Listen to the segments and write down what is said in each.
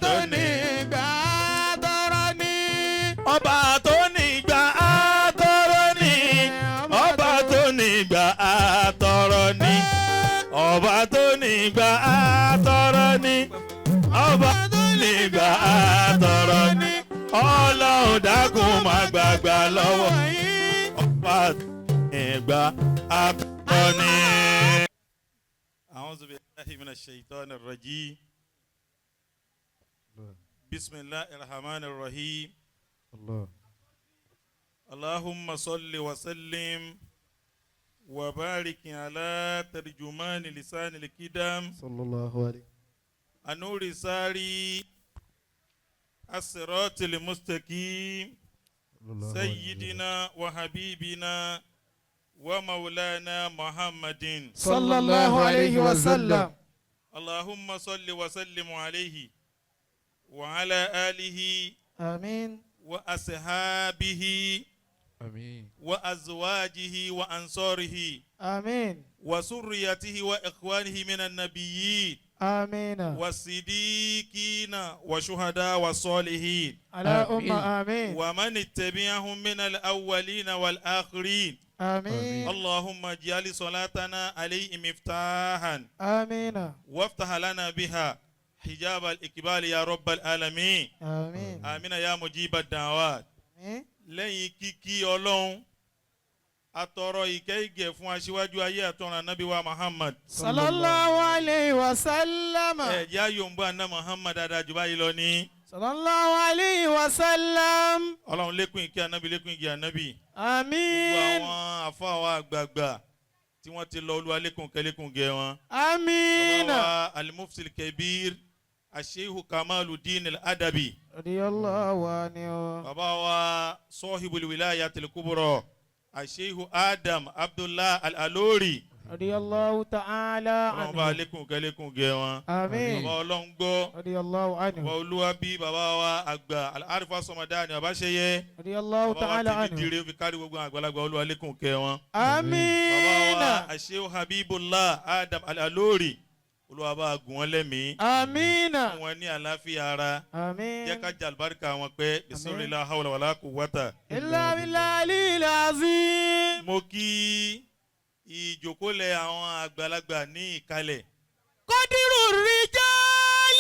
Tó ní gbà tọrọ ní. Ọba tó ní gbà àtọrọ ní. Ọba tó ní gbà àtọrọ ní. Ọba tó ní gbà àtọrọ ní. Ọba tó ní gbà àtọrọ ní. Ọlọ́run dákun má gbàgbà lọ́wọ́. Ọba tó ní gbà àtọrọ ní. أعوذ بالله من الشيطان الرجيم. بسم الله الرحمن الرحيم. الله. اللهم صل وسلم وبارك على ترجمان لسان الكدم صلى الله عليه النور ساري الصراط المستقيم، سيدنا وحبيبنا ومولانا محمد. صلى الله عليه وسلم. اللهم صل وسلم عليه وعلى آله آمين. وأصحابه آمين. وأزواجه وأنصاره آمين. وسريته وإخوانه من النبيين آمين. والصديقين والشهداء والصالحين على أمة آمين. ومن اتبعهم من الأولين والآخرين. آمين. اللهم اجعل صلاتنا عليه مفتاحا آمين. وافتح لنا بها حجاب الإقبال يا رب العالمين. آمين. آمين يا مجيب الدعوات. آمين. Lẹ́yìn kíkí Ọlọ́run, atọrọ ìkẹ́ ìgẹ̀ fún aṣíwájú ayé àtọ̀run, Anábì wa Muhammad. صلى الله عليه وسلم. Ẹ̀jẹ̀ ayọ̀nbó aná Muhammad dáadáa jù báyìí lọ ní. صلى الله عليه وسلم. Ọlọ́run, lékún ìkẹ́ Anábì, lékún ìgẹ̀ Anábì. Gbogbo آمين. àwọn àfọwọ́ àgbààgbà tí wọ́n ti lọ, Olúwa, lékún kẹ́, lékún gẹ̀ wọn. آمين. Bàbá wa Alimufti Kebir Ashehu Kamaludin Al-Adabi. رضي الله عنه. Bàbá wa Sahibul Wilayatil Kubra Ashehu Adam Abdullah Al-Alori. رضي الله تعالى Ọlọ́run bá عنه. lékún kẹ́, lékún gẹ̀ wọn. آمين. Bàbá Ọlọ́ngbọ́. رضي الله Bàbá عنه. Olúwabí, bàbá wa àgbà Al-Arifa Sọmọdáni, bàbá Ṣeyẹ. رضي الله Bàbá wa تعالى tìmí عنه. dire fi kárí gbogbo àwọn àgbàlagbà, Olúwa, lékún kẹ́ wọn. Bàbá آمين. wa Ashehu Habibullah Adam Al-Alori, Olúwa bá gùn wọn lẹ́mìí. آمين. Fún wọn ní àlàáfíà ara. آمين. Jẹ́ ká jẹ àlùbáríkà wọn pẹ́ bisimilá hawla wàlá quwwata. إلا بالله العلي العظيم. Mo kí ìjókòólẹ̀ àwọn àgbàlagbà ní ìkalẹ̀. قدر الرجال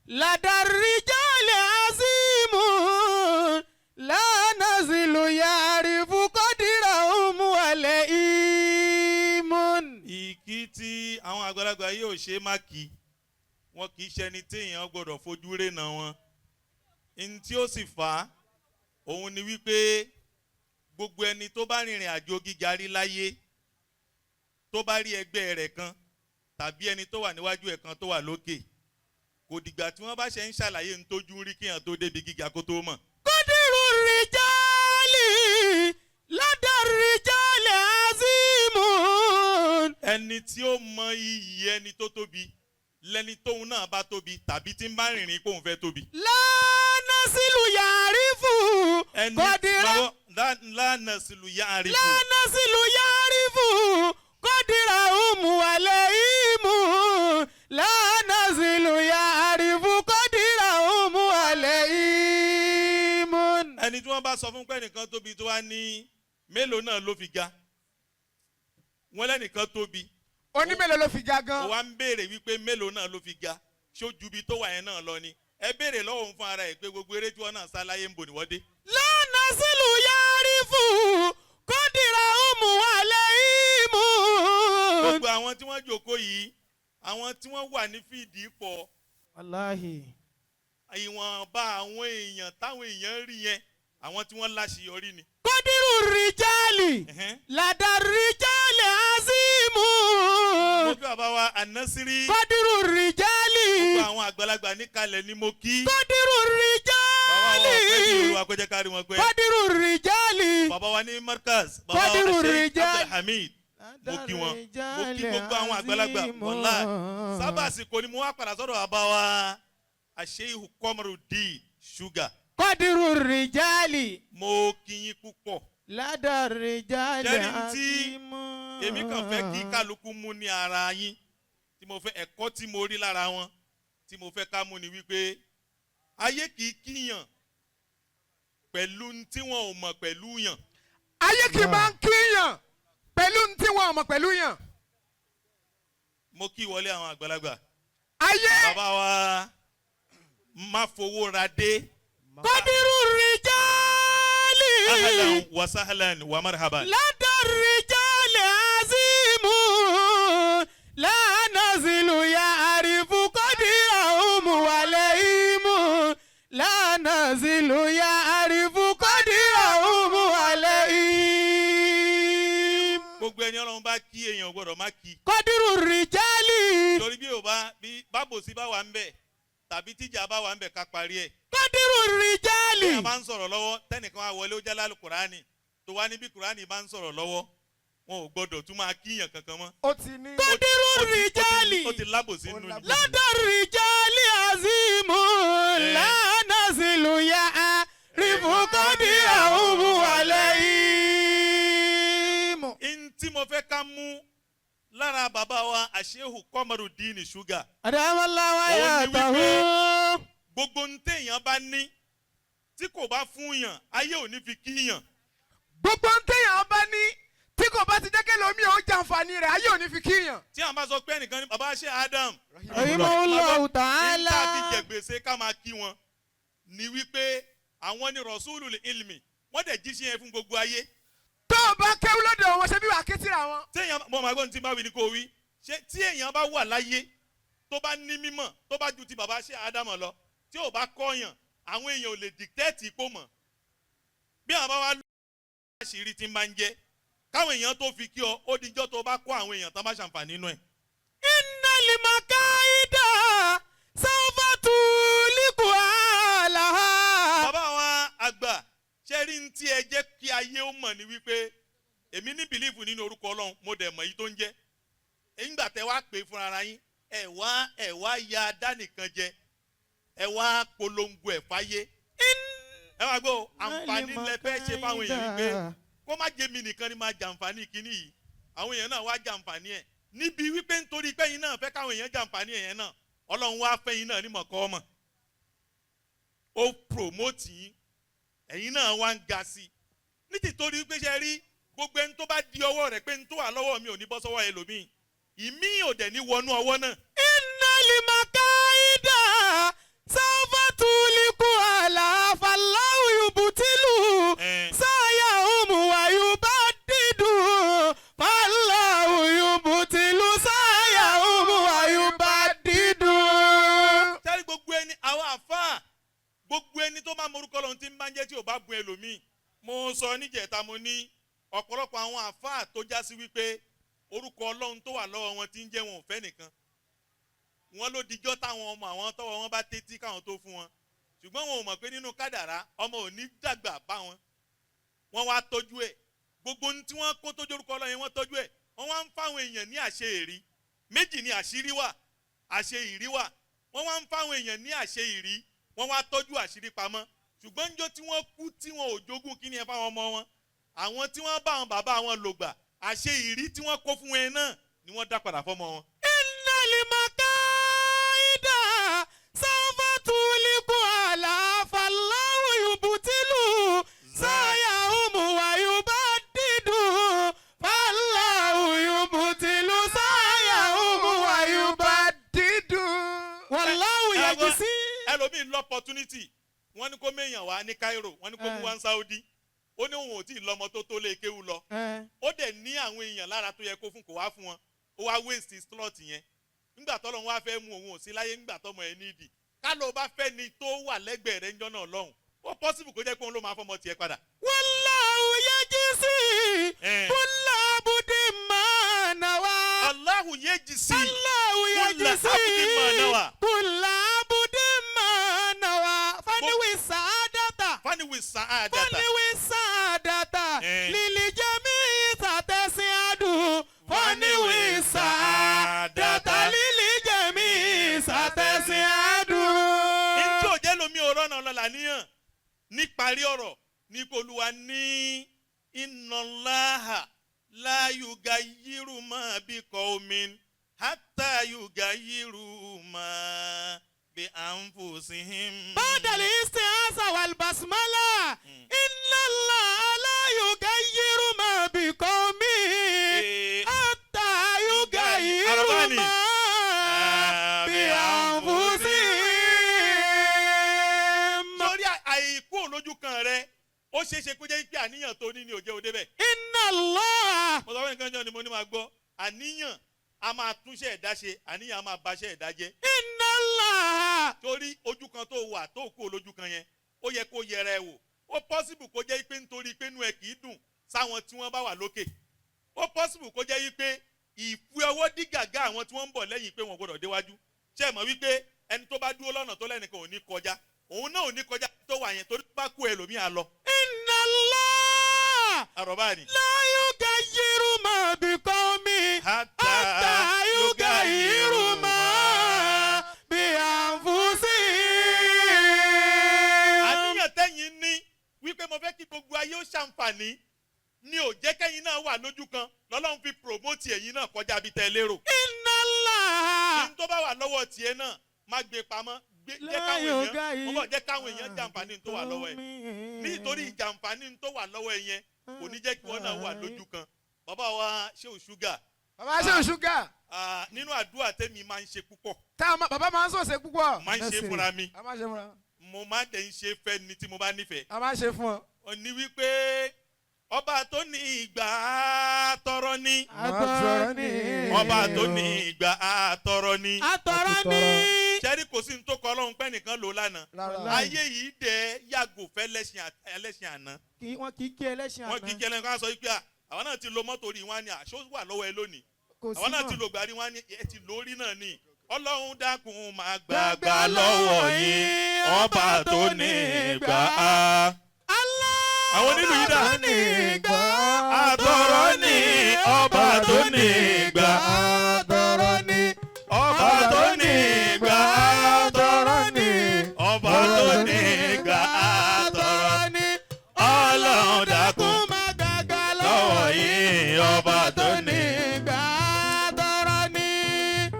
لدى الرجال عظيم، لا نزل يعرف قدرهم ولئيم. Ìkí tí àwọn àgbàlagbà yóò ṣe má kí wọn, kì í ṣẹni téèyàn gbọ́dọ̀ fojú rénà wọn. N tí ó sì fà á òun ni wípé gbogbo ẹni tó bá rìnrìn àjò gíga rí láyé, tó bá rí ẹgbẹ́ rẹ̀ kan tàbí ẹni tó wà níwájú ẹ̀ kan tó wà lókè, kò dìgbà tí wọ́n bá ṣe ń ṣàlàyé ń tójú rí kíyàn tó débi gíga kó tó mọ̀. قدر الرجال لدى الرجال عظيم. Ẹni tí ó mọ iyì ẹni tó tóbi lẹni tóun náà bá tóbi tàbí tí ń bá rìnrìn kóun fẹ́ tóbi. لا نزل يعرف Ẹni قدر لا نسل يعرف. لا نزل يعرف قدرهم ولئيم، لا نزل يعرف قدرهم ولئيم. Ẹni tí wọ́n bá sọ fún pé ẹnìkan tóbi, tó wá ní mélòó náà ló fi ga, wọ́n lẹ́nìkan tóbi. Onímélòó ló fi ga Ó gan. wá ń béèrè wípé mélòó náà ló fi ga, ṣó ju ibi tó wà yẹn náà lọ ni? Ẹ béèrè lọ́wọ́ òun fún ara ẹ̀ pé gbogbo eré tí wọ́n náà sá láyé, ń bò ní wọ́n dé. لا نزل يعرف قدرهم ولئيم. Gbogbo àwọn tí wọ́n jókòó yìí, àwọn tí wọ́n wà ní fídìí pọ̀. والله. Ìwọ̀nba àwọn èèyàn táwọn èèyàn rí yẹn, àwọn tí wọ́n láṣeyọrí ni. قدر الرجال لدى الرجال عظيم. Mo kí bàbá wa Ànásírí. قدر الرجال. Gbogbo àwọn àgbàlagbà níkàlẹ̀ ni mo kí. قدر Bàbá wa ọ̀pẹ́ bí الرجال. Olúwa kó jẹ́ ká rí wọn pé. قدر الرجال. Bàbá wa ní Markaz, bàbá wa Kọ́dírù Sheikh Rijal. Abdulhamid, mo kí wọn. Mo kí gbogbo àwọn àgbàlagbà wọlá. Sábà àsìkò ni mo wá padà sọ́dọ̀ bàbá wa Àṣeyìí Kọ́mọrùdín Ṣúgà. قدر الرجال Mo kí yín púpọ̀. لدى الرجال Jẹ́rí tí عظيم. èmi kàn fẹ́ kí kálukú mú ní ara yín, tí mo fẹ́ ẹ̀kọ́ tí mo rí lára wọn. tí mo fẹ́ ká mú ni wípé ayé kì í kíyàn pẹ̀lú n tí wọn ò mọ̀ pẹ̀lú yàn. Ayé kì í máa ń kíyàn pẹ̀lú ní tí wọn ò mọ̀ pẹ̀lú yàn. Mo kí wọlé àwọn àgbàlagbà. Ayé. Bàbá wa má fowó ra dé. قدر الرجال. Ahlan wa sahlan wa marhaban. لدى الرجال عظيم لا نزل يعرف قدرهم ولئيم لا نزل يعرف قدرهم ولئيم. Gbogbo ẹni Ọlọ́run bá kí, èèyàn ò gbọ́dọ̀ má kí. قدر الرجال. Torí bí ò bá bí bábòsí bá wà ń bẹ̀ tàbí tíjà bá wà ń bẹ̀, ká parí ẹ̀. قدر الرجال. Bí a bá ń sọ̀rọ̀ lọ́wọ́, tẹ́nìkan wá wọlé, ó jẹ́ lálù Kùránì tó wá níbi Kùránì bá ń sọ̀rọ̀ lọ́wọ́, wọn ò gbọ́dọ̀ tún máa kíyàn kankan mọ́. Ó ti ní. قدر الرجال. Ó ti lábòsí nínú ni. لدى الرجال عظيم لا نزل يعرف قدرهم ولئيم. N tí mo fẹ́ ká mú lára bàbá wa Àṣehù Kọ́mọrùdíìnì Ṣúgà, أدام الله Òun ni حياته. gbogbo ń téèyàn bá ní tí kò bá fún yàn, ayé ò ní fi kíyàn. Gbogbo ń téèyàn bá ní tí kò bá ti jẹ́ kí lómi ò jàǹfààní rẹ̀, ayé ò ní fi kíyàn. Tí àwọn bá sọ pé ẹnìkan ní bàbá ṣe Adam رحمه الله تعالى. Níta fi jẹ gbèsè ká máa kí wọn ni wípé àwọn ni Rasulul Ilmi, wọ́n dẹ̀ jíṣẹ́ yẹn fún gbogbo ayé. Tó o bá kéwú lọ́dọ̀ wọn, ṣe bí wàá ké síra wọn. Téèyàn mọ̀ máa gbọ́n tí bá wí ni kò wí ṣé tí èèyàn bá wà láyé tó bá ní mímọ̀ tó bá ju ti bàbá ṣe Ádámọ̀ lọ, tí ò bá kọ́yàn, àwọn èèyàn ò lè dictate ipò mọ̀. Bí àwọn bá wá lọ àṣírí tí ń bá ń jẹ́ káwọn èèyàn tó fi kí ọ, ó dijọ́ tó bá kọ́ àwọn èèyàn tó bá ṣàǹfààní nínú ẹ̀. إن المكائد سوف تهلك أهلها. Bàbá wa àgbà, ṣe rí ní tí ẹ jẹ́ kí ayé ó mọ̀ ní wípé èmi ní belief nínú orúkọ Ọlọ́run, mo dẹ̀ mọ̀ èyí tó ń jẹ́. Nígbà tẹ wá pè é fúnra ara yín, ẹ wá ya dánìkan jẹ, ẹ wá polongo ẹ̀ fáyé. Ẹ wá gbọ́, àǹfààní lẹ fẹ́ ṣe fáwọn èèyàn wípé kó má jẹ́ mi nìkan ni máa jàǹfààní kínní yìí, àwọn èèyàn náà wá jàǹfààní ẹ̀ níbi wípé nítorí pé yín náà fẹ́ káwọn èèyàn jàǹfààní ẹ̀ yẹn náà, Ọlọ́run wá fẹ́ yín náà ní mọ̀kọ́ ọmọ, ó promote yín, ẹ̀yin náà wá ń ga sí i ní tìtorí pé ṣe rí gbogbo ẹni tó bá di ọwọ́ rẹ̀ pé ní tó wà lọ́wọ́ mi ò ní bọ́ sọ́wọ́ ẹlòmíì, ìmí ò dẹ̀ ní wọnú ọwọ́ náà. إن المكائد سوف تهلك أهلها فالله يبطل سعيهم ويبدد فالله يبطل سعيهم ويبدد. Sẹ́rí gbogbo ẹni àwọn àfáà, gbogbo ẹni tó máa morúkọ lọ́hún tí ń bá ń jẹ́ tí ò bá bun ẹlòmíì. Mo sọ níjẹ̀ta, mo ní ọ̀pọ̀lọpọ̀ àwọn àfáà tó já sí wípé orúkọ Ọlọ́run tó wà lọ́wọ́ wọn tí ń jẹ́, wọn ò fẹ́ nìkan wọn ló dijọ́ táwọn ọmọ àwọn tọ́wọ́ wọn bá tẹ́tí káwọn tó fún wọn, ṣùgbọ́n wọn ò mọ̀ pé nínú kádàrá ọmọ ò ní dàgbà bá wọn. Wọ́n wá tọ́jú ẹ̀, gbogbo ohun tí wọ́n kó tó orúkọ Ọlọ́run yẹn, wọ́n tọ́jú ẹ̀, wọ́n wá ń fáwọn èèyàn ní àṣẹ èrí méjì ní àṣírí wà, àṣẹ ìrí wà. Wọ́n wá ń fáwọn èèyàn ní àṣẹ ìrí, wọ́n wá tọ́jú àṣírí pamọ́, ṣùgbọ́n níjọ́ tí wọ́n kú tí wọn ò jogún kí ni ẹ fáwọn ọmọ wọn, àwọn tí wọ́n bá àwọn bàbá wọn lò gbà, àṣẹ ìrí tí wọ́n kó fún wọn náà ni wọ́n dá padà fọ́mọ wọn. إن المكائد سوف تهلك أهلها فالله يبطل سعيهم ويبدد فالله يبطل سعيهم ويبدد والله يجزي. Ẹlòmíín lọ opportunity, wọ́n ní kó méèyàn wá ní Cairo, wọ́n ní kó mú wá ní Saudi, ó ní òun ò tí ì lọ́mọ tó tó lé kéwú lọ, ó dẹ̀ ní àwọn èèyàn lára tó yẹ kó fún, kó wá fún wọn, ó wá waste slot yẹn. Nígbà tọ́lọ́run wá fẹ́ mú òun ò sí láyé, nígbà tọ́mọ ẹ̀ nídìí ká ló bá fẹ́ ni tó wà lẹ́gbẹ̀ẹ́ rẹ̀ ńjọ́ náà lọ́hùn, ó possible kó jẹ́ pé òun ló máa fọmọ tiẹ̀ padà. والله يجزي كل عبد ما نوى. Allahu yejisi الله كل عبد ما يجزي نوى. كل عبد ما نوى فنوي السعادة. Faniwi sa'adata. فنوي السعادة للجميع ستسعد فنوي السعادة للجميع ستسعد. Ntí ò jẹ́ lomi ọ̀rọ̀ náà lọ́la níyàn níparí ọ̀rọ̀ ní pé Olúwa ní inna Allaha la yugayiru ma bi qawmin hatta yugayiru ma بأنفسهم. بعد الاستعاذة والبسملة إن الله لا يغير ما بقوم حتى يغيروا ما بأنفسهم. Sórí àìkú olójú kan rẹ, ó ṣeé ṣe kó jẹ́ pé àníyàn tó ní ni ò jẹ́ òde bẹ́ẹ̀. إن الله Mo sọ fún nǹkan jọ ni mo ní máa gbọ́, àníyàn a máa túnṣe ẹ̀dá ṣe, àníyàn a máa baṣẹ́ ẹ̀dá jẹ́. إن الله Torí ojú kan tó wà tó kú olójú kan yẹn, ó yẹ kó yẹra ẹ wò. Ó possible kó jẹ́ pé nítorí pé inú ẹ kì í dùn sáwọn tí wọ́n bá wà lókè. Ó possible kó jẹ́ wípé ìfi ọwọ́ dí gàgá àwọn tí wọ́n ń bọ̀ lẹ́yìn pé wọ́n gbọ́dọ̀ déwájú. Ṣé ẹ mọ̀ wípé ẹni tó bá dúró lọ́nà tó lẹ́nìkan ò ní kọjá, òun náà ò ní kọjá tó wà yẹn, torí bá kú ẹlòmíà lọ. إن الله Àròbá ni. لا يغير ما بقوم حتى يغيروا ما بأنفسهم. Àníyàn tẹ́yìn ní wípé mo fẹ́ kí gbogbo ayé ó ṣàǹfààní ni ò jẹ́ kẹ́yìn náà wà lójú kan, lọ́lọ́run fi promote ẹ̀yin náà kọjá bí tẹ́ lérò. إن الله Ní tó bá wà lọ́wọ́ tiẹ̀ náà, má gbé pamọ́, jẹ́ káwọn èèyàn mo bọ̀, jẹ́ káwọn èèyàn jàǹfààní tó wà lọ́wọ́ ẹ̀. Nítorí ìjàǹfààní tó wà lọ́wọ́ ẹ̀ yẹn kò ní jẹ́ kí wọ́n náà wà lójú kan. Bàbá wa Ṣéhù Ṣúgà. Bàbá Ṣéhù Ṣúgà. Nínú àdúrà tẹ́mi máa ń ṣe púpọ̀. Tá bàbá máa ń sọ̀sẹ̀ púpọ̀. Máa ń ṣe fúnra mi. A máa ṣe fúnra. Mo máa dẹ̀ ń ṣe fẹ́ ni tí mo bá nífẹ̀ẹ́. A máa ṣe fún ọ. Ó ní wípé ọba tó ní ìgbà àtọrọ ní. Àtọrọ ní. Ọba tó ní ìgbà àtọrọ ní. Àtọrọ ní. Sẹ́rí, kò sí ní tó kọ Ọlọ́run pẹ́ nìkan lò lánàá. Ayé yìí dẹ̀ yàgò fẹ́ ẹlẹ́sìn àná. Wọ́n kì í kí ẹlẹ́sìn àná. Wọ́n kì í kí ẹlẹ́sìn kan sọ wípé àwọn náà ti lo mọ́tò rí, wọn á ní àṣọ wà lọ́wọ́ ẹ lónìí. Kò sí Àwọn náà mọ́. ti lo gbàrí, wọn á ní ẹ ti lórí náà ni. Ọlọ́run dákun máa gbàgbà lọ́wọ́ yín, ọba tó ní ìgbà á. Àwọn onílù yìí dà. Àtọ̀rọ̀ ní ọba tó ní ìgbà. Àtọrọ ní. Ọba tó ní ìgbà. Àtọrọ ní. Ọba tó ní ìgbà àtọ̀rọ̀. ní. Ọlọ́run dákun máa gbàgbà lọ́wọ́ yín, ọba tó ní. ìgbà àtọrọ ní.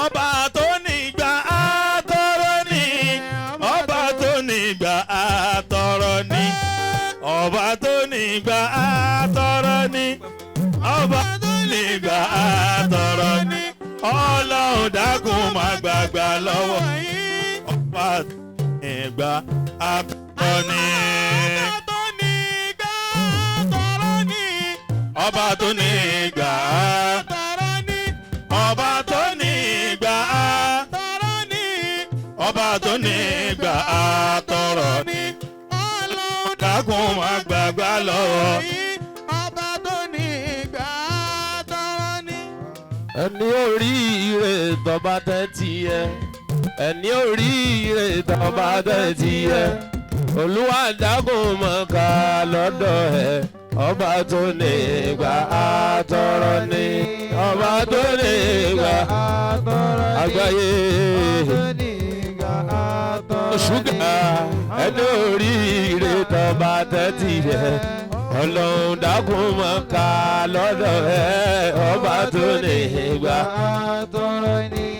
Ọba tó ní ìgbà àtọ̀rọ̀ ní. Ọba tó ní ìgbà àtọ̀rọ̀ ní. Ọba tó ní ìgbà àtọ̀rọ̀ ní. Ọba tó ní ìgbà àtọ̀rọ̀ ní. Ọlọ́run dákun máa gbàgbà lọ́wọ́ yín. ọba tó ní ìgbà àtọ̀rọ̀ ní. Ọba tó ní ìgbà àtọrọ ní. Ọba tó ní ìgbà. Àtọrọ ní. Ọba tó ní ìgbà. Àtọrọ ní. Ọba tó ní ìgbà àtọ̀rọ̀ ní. Ọlọ́run Dákun máa gbàgbà lọ́wọ́. yín. Ọba tó ní ìgbà àtọrọ ní. Ẹni oríire tọba tẹ́tí ẹ, ẹni oríire tọba tẹ́tí ẹ, Olúwa dákun mọ̀ ká lọ́dọ̀ ẹ, ọba tó ní ìgbà àtọrọ ní, ọba tó ní ìgbà àgbáyé ṣúgà, ẹni oríire tọba tẹ́tí ẹ, Ọlọ́run dákun mọ̀ ká lọ́dọ̀ ẹ, ọba tó ní ìgbà. Àtọrọ ní.